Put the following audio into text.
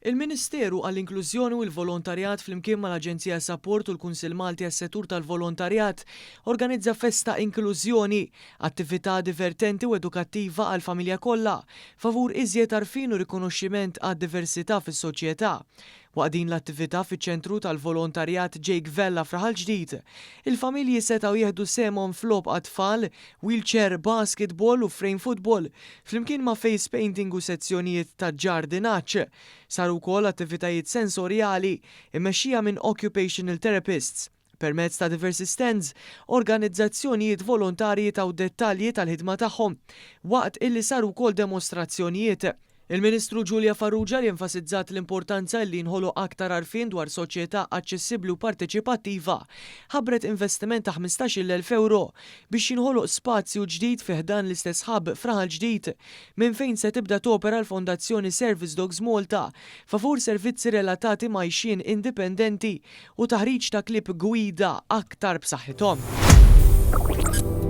Il-Ministeru għall-Inklużjoni u l-Volontarjat flimkien mal-Aġenzija Sapport u l-Kunsill Malti għas-Settur tal-Volontarjat organizza Festa Inklużjoni, attività divertenti u edukattiva għall-familja kollha, favur iżjed għarfien u rikonoxximent għad-diversità fis-soċjetà. Waqt din l-attività fiċ-Ċentru tal-Volontarjat Jake Vella f'Raħal Ġdid, il-familji setgħu jieħdu sehemhom f'logħob għat-tfal, wheelchair basketball u frame football, flimkien ma' face painting u sezzjonijiet ta' ġardinaġġ. Saru wkoll attivitajiet sensorjali mmexxija minn occupational therapists. Permezz ta' diversi stands, organizzazzjonijiet volontarji taw dettalji tal-ħidma tagħhom, waqt illi saru wkoll demostrazzjonijiet. Il-Ministru Julia Farrugia li enfasizzat l-importanza li jinħoloq aktar għarfien dwar soċjetà aċċessibbli u parteċipattiva, ħabbret investiment ta' 15,000 ewro biex jinħoloq spazju ġdid fi ħdan l-istess hub f'Raħal Ġdid minn fejn se tibda topera l-Fondazzjoni Service Dogs Malta favur servizzi relatati ma' għixien indipendenti u taħriġ ta' klieb gwida aktar b'saħħithom.